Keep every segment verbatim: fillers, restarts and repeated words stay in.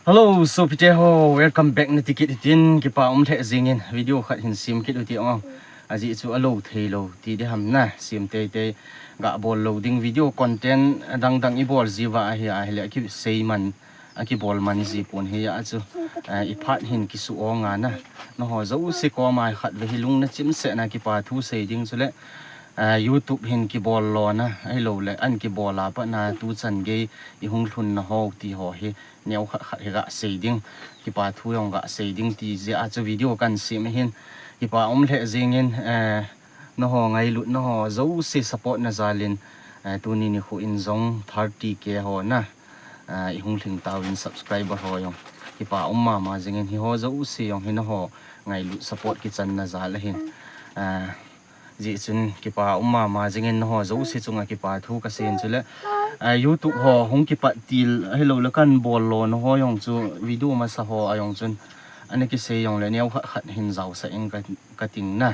Hello, sopite ho, welcome back nati kit hitin, kipa um lheh jingin, video khat hin sem kit u ti ong. Ajeh chu alo thei lou ti diham na, sem teitei, ga bol lou ding video content adang dang i bol jiuva ahi, ahile akisei man, akibol man ji pon hi a chu, eh, i phat hin kisu ong a na. Nangho jouse koma khat ve hi lung na chim seh na kipa thu sei ding chule, eh, YouTube hin kibol lona, ahilou le, an kibol a pat na tuchan gei i hung lhun na ho ti ho hi, neo khat khat hi ga sei ding, kipa thu jong ga sei ding ti jeh a chu video kan sem ahin, kipa um lheh jingin, eh, nangho ngailut nangho jouse support na jal in, eh, tuni nikho in jong thirty K ho na, eh, i hung lhing tauvin subscriber ho jong. Kipa um mama jingin hi ho jouse jong hi nangho ngailut support kichan na jal ahin. Eh, Jeh chun kipa um mama jingin nangho jouse chunga kipa thu ka sei in chule, ah, YouTube ho hung kipat til ahilou le kan bol lona ho jong chu video masa ho a jong chun ana kisei jong le neo khat khat hin jaosah ing ka, ka ting na.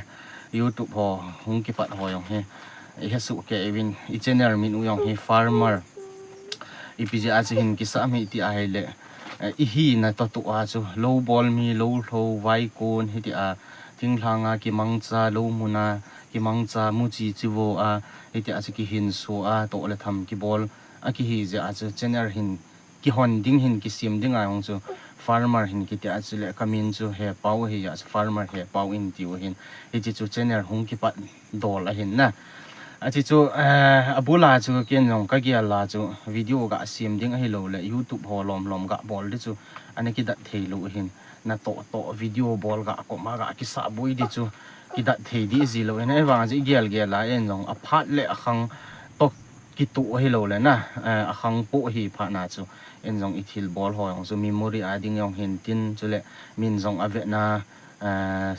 YouTube ho hung kipat ho jong hi i hesoh kei uvin, i channel min u jong hi Farmer. Ipi jeh a chu hin kisah mi ti ahile, eh, i hina toh toh a chu lou bol mi, lou lhou, vaikon hiti a, thinglhang a kimangcha, lou mun a kimangcha, muchi chivo a, hiti a chu kihinso a, toh le tham kibol a kihi jeh a chu channel hin kihon ding hin kisem ding a jong chu Farmer hin kiti a chule ka min chu Hepau ahi a chu Farmer Hepau in tiu ahin. Hiche chu channel hung kipat dol ahin na. Ache chu, eh, abul a chu ken jong ka gel a chu video ga sem ding ahilou le YouTube ho lom lom ga bol di chu ana kidat thei lou ahin. Na toh toh video bol ga kom a ga kisah boi di chu kidat thei di ji lou ahin. Ahivang a chu i gel gel a en jong a phat le a khang toh kitoh ahilou le na, eh, a khang poh hi phat na chu en jong i thil bol ho jong chu memory a ding jong hin tin chule min jong a ve na, eh,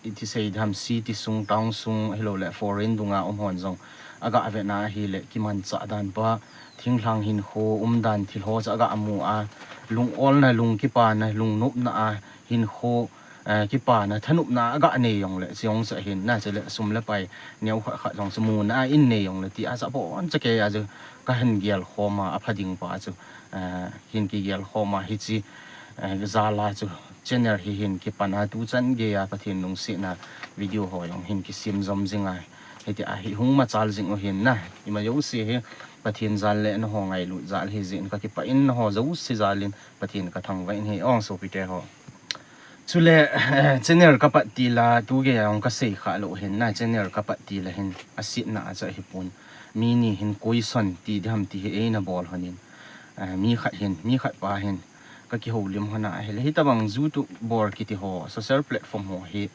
i ti sei diham city sung, town sung, ahilou le foreign dunga um hon jong aga ve na ahile kimanchah dan pa, thinglhang hinkho um dan thil ho chu aga mu a, lung olna, lung kipana, lung nopna a hinkho, eh, kipana, thanopna aga nei jong le, chi jong chu ahin na, chule sum le pai neo khat khat jong chu muna a in nei jong le ti a chu abon chakei a chu ka hin gel khom a, apha ding pa chu, eh, hin kigel khom a hiche, eh, jal a chu channel hi hin kipan a tuchan gei a Pathen lungsetna video ho jong hin kisem jom jing a, hiti a hi hung machal jing u hin na, ima jouse hi Pathen jal le nangho ngailut jal hi jeh in ka kipah in nangho jouse jal in Pathen ka thangvah in ahi ong sopite ho. Chule, eh, channel ka pat til a tu gei a jong ka sei kha lou hin na, channel ka pat til a hin a setna a chu ahi pon. Mi ni hin question ti diham ti hi eina bol hon in. Eh, mi khat hin, mi khat pa hin ka kihoulim hon a ahile, hitabang YouTuber kiti ho, social platform ho hi,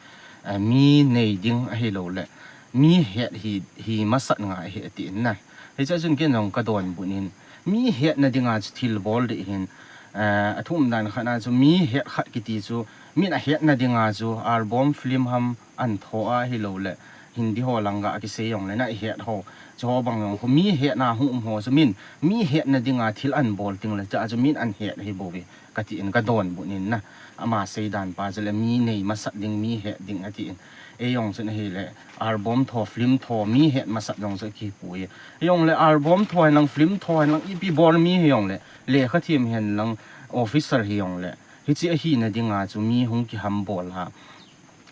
eh, mi nei ding ahilou le mi het hi, hi masat ngai ahi ati in na. Hiche a chun ken jong ka donbut in, mi hetna dinga chu thil bol ding hin, eh, athum dan khat na chu mi het khat kiti chu min ahetna dinga chu album, film ham an tho a ahilou le Hindi ho lang ga kisei jong le na i het ho, chu ho bang jong khu mi hetna hung um ho chu min mi hetna dinga thil an bol ting le cha chu min an het ahi bou ve ka ti in ka donbut in na. Ama sei dan pa chu le mi nei masat ding, mi het ding ati in. Ei jong chun ahile album tho, film tho, mi het masat jong chu kipui. Jong le album tho hen lang, film tho hen lang, ipi bol mi hi jong le, lekha thiem hen lang, officer hi jong le, hiche ahina dinga chu mi hung kiham bol a.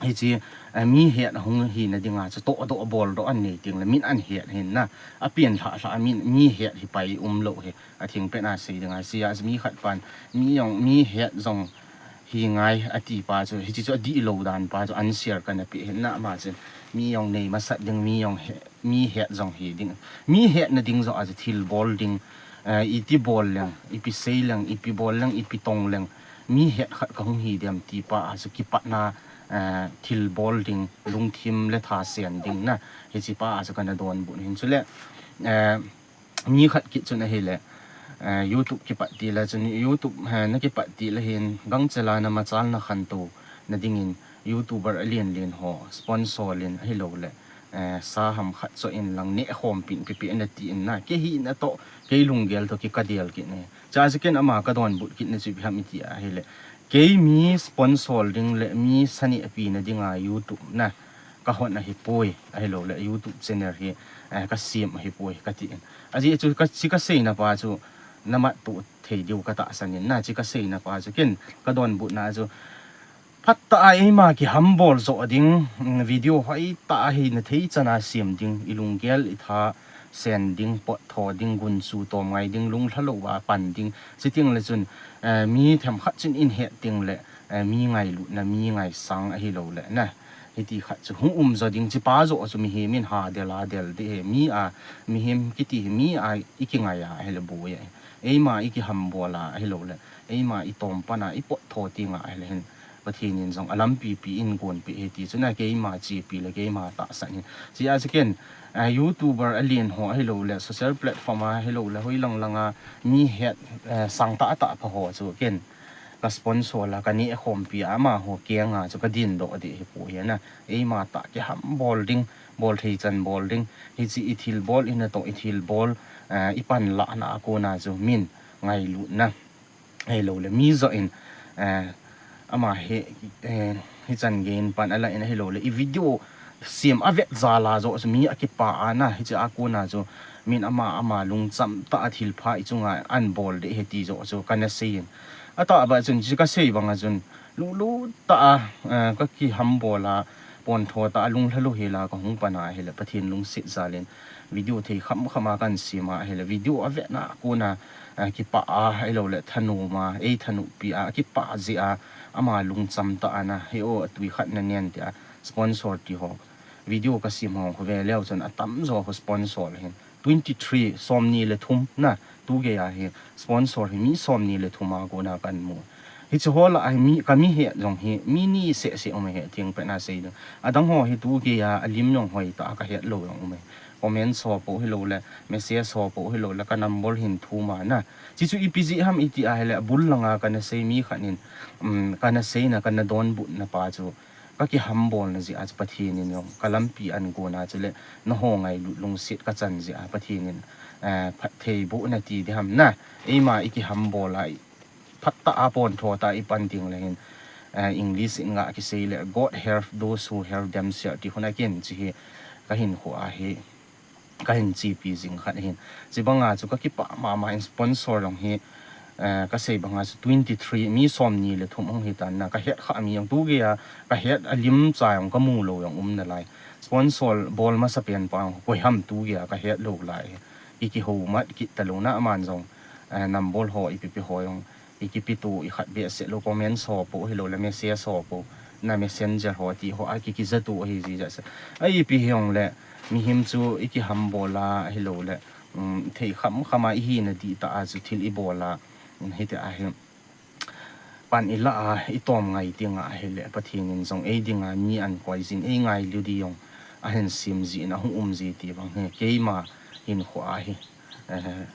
Hiche, eh, mi het hung hina dinga chu toh doh bol doh an nei ting le min an het hin na. Apian lha lha min mi het hi pai um lou hi. Athing pet a sei dinga, sia mi khat pan mi jong, mi het jong hi ngai ati pa chu, hiche chu adih lou dan pa chu an share kana pe hin na, ama chun mi jong nei masat ding, mi jong he, mi het jong hi ding. Mi hetna ding joh a chu thil bol ding, eh, iti bol leng, ipi sei leng, ipi bol leng, ipi tong leng, mi het khat ka hung hi dem ti pa a chu kipatna, eh, thil bol ding, lungthim le tha sen ding na, hiche pa a chu kana donbut hin chule, eh, mi khat kit chun ahile, eh, YouTube kipat til a chun, YouTube, eh, na kipat til a hin, gangchel a na machal na khantou na dingin, YouTuber alen alen ho, sponsor in ahilou le, eh, sa ham khat cho in lang neh khom pin pipi na ti in na, kei hina toh, kei lunggel toh kikadel kit ne. Cha chu ken ama ka donbut kit na chu ipi ham iti ahile, kei mi sponsor ding le mi sa neh pi na dinga YouTube na ka hon ahi poi, ahilou le YouTube channel hi, eh, ka sem ahi poi ka ti in. Ajeh chu ka, chi ka seina pa chu na mat tu thei diu ka tahsan in na, chi ka seina pa chu ken ka donbutna chu phat tah a eima kihambol jo ding, mm, video hoitah a hina thei chan a sem ding, i lunggel i tha sen ding, pot tho ding, gunchu tom ngai ding, lunglha lou a pan ding, chuteng le chun, eh, mi themkhat chun in het ding le, eh, mi ngailutna, mi ngaisang ahilou le na, hiti khat chu hung um jo ding, chi pa jo chu mihem in ha del a del ding ahi, mi a, mihem kiti hi mi a i kingai a ahile boi ahi, eima i kihambol a ahilou le, eima i tom pan a i pot tho teng a ahile hin, Pathen in jong a lampi pi in gonpeh ahi ti chu na, keima chepi le keima tahsan in. Chi a chu ken, eh, YouTuber alen ho ahilou le, social platform a ahilou le, hoi lang lang a mi het, eh, sang tah tah pha ho chu ken ka sponsor la, ka neh khompi a, amaho keng a chu ka din doh ding ahi poi na. Eima tah kihambol ding, bol thei chan bol ding. Hichi i thilbol, i natoh i thilbol, eh, i panlahna a kon a chu min ngailutna ahilou le, mi jo in, eh, ama hi, eh, hichan gei in pan a la in ahilou le, i video sem a vet jal a jo chu mi a kipah a na, hichi a kon a chu min ama, ama lungcham tah a thilpha i chunga ahin bol ding ahi ti jo chu ka na sei in. A tah ba chun, chi ka sei bang a chun, lunglut tah a, eh, ka kihambol a, pon tho tah a, lunglha lou hel a ka hung pan a ahile, Pathen lungset jal in video thei kham kham a kan sem a ahile, video a vetna a kon a, eh, kipah a ahilou le, thanom a, ei thanom pi a, kipah jeh a, ama lungcham tah a na, he o, a tui khat na nen tia sponsor ti ho. Video ka sem ho khu ve leu chun a tam jo khu sponsor hin twenty three, somni le thum na, tu gei a hi sponsor hi mi somni le thum a kon a kan mu. Hichi ho lah a hi mi, ka mi het jong hi mi ni seh seh um ahi, theng pet na sei ding. Adang ho hi tu gei a, a lim jong hoitah a ka het lou jong um ahi. Comment ho po hilou le, message ho po hilou le, ka number hin thum a na. Chi chu ipi jeh ham i ti ahile, a bul lang a ka na sei mi khat in, um, ka na seina, ka na donbutna pa chu, ka kihambolna jeh a chu Pathen in jong ka lampi ahin gon a, chule nangho ngailut lungset ka chan jeh a Pathen in, eh, phattheibohna ti ding ham na, eima i kihambol a, i phat tah a pon tho tah a i pan ding le hin, eh, English in ga kisei le, "God help those who help themselves," ti khu na, ken chi hi ka hinkho a hi ka hin chepi jing khat ahin. Chi bang a chu ka kipah mama in, sponsor jong hi, eh, ka sei bang a chu twenty three, mi somni le thum hung hi tan na, ka het kha mi jong tu gei a, ka het a lim cha jong ka mu lou jong um nalai. Sponsor bol masa pen pa jong koi ham tu gei a ka het lou lai. I kihou mat kit ta lou na, aman jong, eh, number ho, ipi pi ho jong i kipe to, i khat behseh lou, comment ho po hilou le, message ho po, na messenger ho ti ho a ki, kija to ahi ji ja se. A ipi hijong le, mihem chu i kihambol a ahilou le, um, thei kham kham a i hina ding tah a chu thil i bol a, um, hiti a hi pan i la a, i tom ngai teng a ahile, Pathen in jong ei ding a mi ahin koi jin, ei ngailu ding jong ahin sem jin, ahung um ji ti bang hi keima hinkho a hi, eh,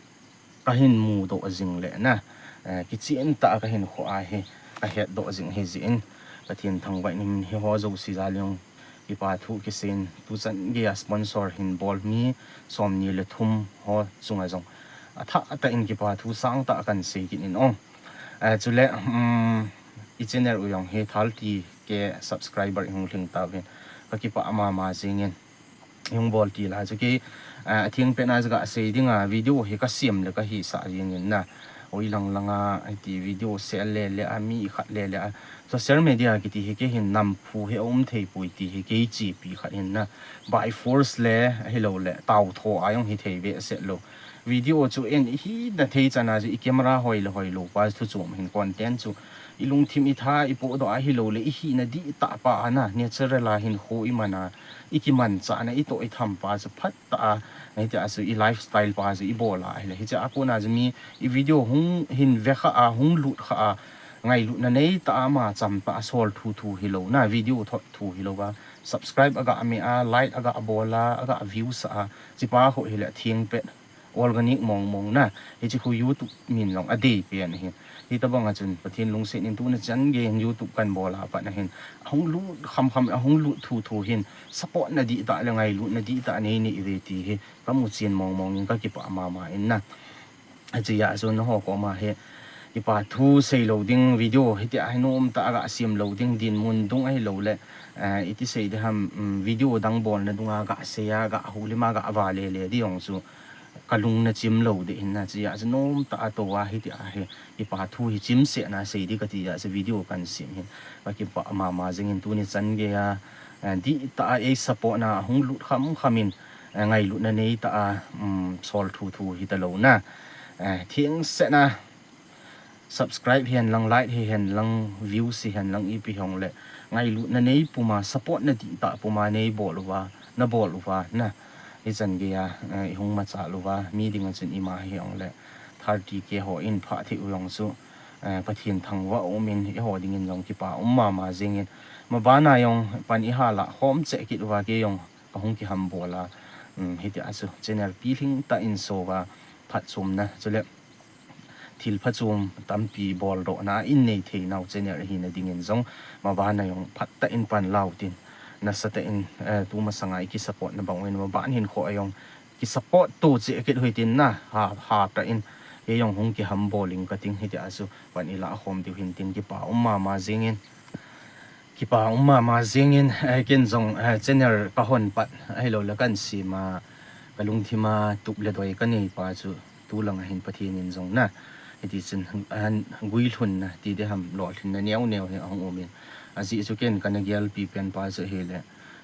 ka hin mudoh jing le na, eh, kichen tah a ka hinkho a hi ka hetdoh jing ahi jeh in, Pathen thangvah in hiho jouse jal in jong kipa thu kisei in, tu chan gei a sponsor hin bol mi somni le thum ho chunga jong athah tah in kipa thu sang tah kan sei kit in ong. Eh, chule, um, i channel u jong hi thirty K subscriber i hung lhing tauvin, ka kipah mama jing in. Hung bol til a chu kei, ah, a theng pet na chu ka sei ding a, video hi ka sem le ka hisah jing in na. Hoi lang lang a, hiti video share le le a, mi khat le le a. Social media kiti hi kei hin namphu hi a um thei poi ti hi kei chepi khat hin na. By force le, ahilou le, tao tho a jong hi thei behseh lou. Video chu en i hina thei chan a chu i camera hoi le hoi lou pa thu chom hin, content chu i lungthim i tha i pohdoh ahilou le, i hina ding tah pa a na, natural a hinkho i man a, i kimanchah na, i toh i tham pa chu phat tah a, hiti a chu i lifestyle pa chu i bol a ahile, hiche a kon a chu mi i video hung hin ve kha a, hung lut kha a, ngailutna nei tah a, ama cham tah a sol thu thu hilou na, video thot thu hilou a, subscribe aga me a, like aga bol a, aga view sah a, chi pa ho hile theng pet. Organic mong mong na, hiche khu YouTube min jong adei pen ahin. Hitabang a chun Pathen lungset in tuna chan gei hin YouTube kan bol a pat na hin, ahung lut kham kham, ahung lut thu thu hin, support na ding tah le ngailutna ding tah nei nei uve ti hi ka mu chen mong mong in, ka kipah mama in na. Hiche a chun nangho koma hi kipa thu sei lou ding, video hiti a hi nom tah a ga sem lou ding, dinmun dung ahilou le, eh, iti sei ding ham, um, video dang bolna dung a ga sei a, ga hulim a, ga vale le ding jong chu kalung nachim lou ding ahin na, chujeh a chu nomtah a tou a hitia hi kipa thu hi chimseh na sei ding kati a chu video kahin sem hin. Kakipah mama jingin tuni chan geiya, eh, dihtah a ei support na hung lut khamkham in, eh, ngailutna neitah a, um, sol thuthu hita lou na. Eh, thengsetna subscribe hihen lang, like hihen lang, views hihen lang, ipi hijong le ngailutna nei puma, support na dihtah puma nei bol uva, na bol uva na. Hichan geiya, eh, i hung machal uva, mi dinga chun ima hijong le thirty K ho in phah thei u jong chu, eh, Pathen thangvah um in, eiho dingin jong kipa um mama jingin. Mabana jong pan i ha lah khom cheh kit uva, kei jong kahung kihambol a, um, hitia chu channel pilhing tah in so uva, phatchomna, chule thil phachom tampi boldohna in nei thei nau channel hina dingin jong, mabana jong phatah in pan lau tin, nasatah in, eh, tumasanga i kisupport na bang uvin, maban hinkho a jong kisupport to cheh kit u hitin na, ha, hatah in, kei jong hung kihambol ing kating, hitia chu pan i lah khom diu hin tin, kipa um mama jingin. Kipa um mama jingin, eh, ken jong, eh, channel kahon pat, ahilou le kahin sem a, kalungthim a tup le doi kanei pa chu, tulang a hin Pathen in jong na, hiti chun, ahin guilhunna ti ding ham, lolhinna neo neo hi ahung um in. Ajeh chu ken kana gelpi pen pa chu ahile,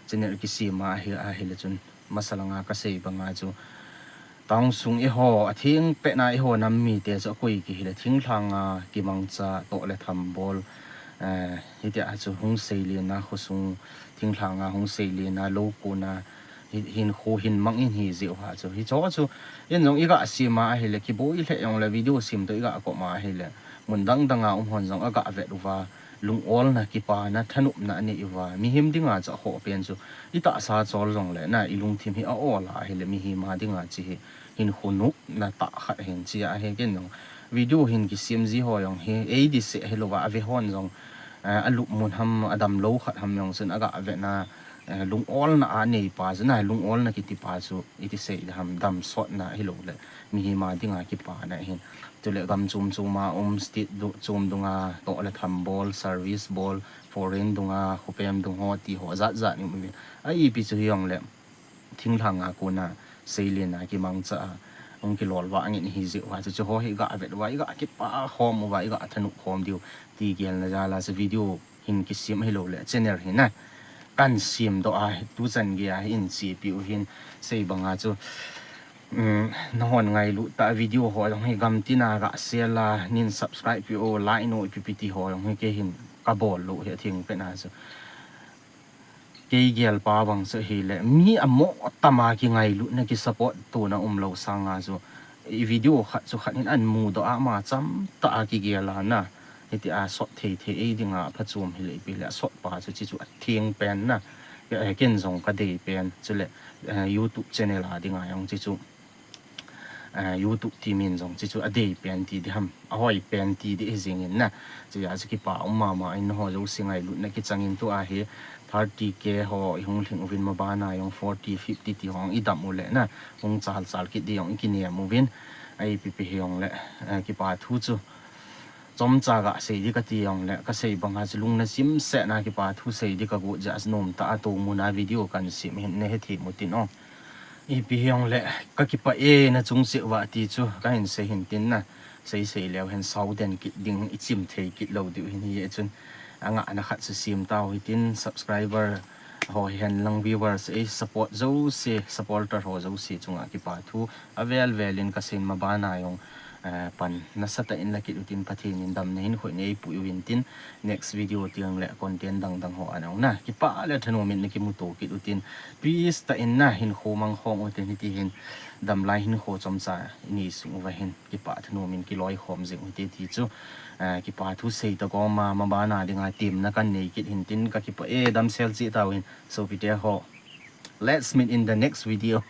channel kisem a ahi, ahile chun, masa langa kasei banga chu, town sung eiho, atheng petna eiho nam mite chu akoi kihile, thinglhang a kimangcha, toh le tham bol, eh, hitia chu hung seilen a, khosung thinglhang a hung seilen a, lou kon a, hi, hinkho hin mang in hi jeh uva chu. Hicho chu, in jong i ga sem a ahile, kiboi lheh jong le video sem toh i ga kom a ahile, mun dang dang a um hon jong aga vet uva, lung olna, kipana, thanopna anei uva, mihem dinga chu akhoh pen chu, i tahsa chol jong le na, i lungthim hi a ol a ahile, mihem a dinga chu hi, hinkho nopna tah khat ahin, chujeh a hi ken jong video hin kisem ji ho jong hi, ei ding seh hilou va, ave hon jong, eh, alup mun ham, adam lou khat ham jong chun aga vet na, eh, lung olna anei pa chu na, lung olna kiti pa chu iti sei ding ham, damsotna hilou le, mihem a dinga kipana ahin. Chule gam chom chom a um, state du-, chom dunga toh le tham bol, service bol, foreign dunga, khopem dung ho ti ho jat jat in um uvin. A ipi chu hijong le, thinglhang a kon a, seilen a, kimangcha a, hung kilol vah angin hi jeh uva chu, chu ho hi i ga vet uva, i ga kipa khom uva, i ga thanop khom diu, ti gelna jal a chu video hin kisem hilou le, channel hi na, kahin sem doh a, tuchan geiya hin chepi u hin, sei banga chu, um, nahon ngailut tah a video ho jong hi gamtin a ga share la, nin subscribe pi u, like nu ipi pi ti ho jong hi kei hin kabol lou hi atheng petna chu. Kei gel pa bang chu ahile, mi amo tama kingailutna, kisupport tona umlou sanga chu, i video khat chu khat in ahin mudoh a, ama cham tah a kigel a na, hitia sot thei thei ei dinga phachom hile ipi le, asot pa chu, chuchu atheng pen na. Eh, ken jong kadei pen, chule, eh, YouTube channel a dinga jong chuchu, eh, YouTube team in jong chuchu adei pen ti ding ham, ahoi pen ti ding hi jingin na. Chujeh a chu kipa um mama in, nangho jouse ngailutna kichang in, tua hi thirty K ho i hung lhing uvin, mabana jong forty, fifty ti ho i dam u le na, hung chal chal kit ding jong i kinem uvin, a ipi pi hijong le, eh, kipa thu chu chomcha ga sei ding kati jong le, kasei banga chu lungna chimseh na kipa thu sei ding kagot jeh a chu nomtah a tou mun a video kahin sem hin, nahe thei mu tin o. Ipi hijong le, kakipah e, nachung cheh uva ti chu kahin sei hin tin na, sei sei leu hen sao den kit ding, i chim thei kit lou diu hin, hijeh chun angahna khat chu sem tau hitin, subscriber ho hihen lang, viewers, ei support jouse, supporter ho jouse chunga kipa thu avel vel in kasei in, mabana jong, eh, pan nasatah in la kit utin, Pathen in damna hinkho in eipui uvin tin, next video teng le content dang dang ho ana um na, kipa le thanom in nakimuto kit utin, peace tah in na hinkho mang khom utin, hiti hin damlai hinkho chomcha inei sung uva hin kipa thanom in kiloikhom jing u hite ti chu, eh, kipa thu sei tagom a, mabana dinga temna kahin nei kit hin tin, kakipah e, damsel cheh tau hin sopite ho. Let's meet in the next video.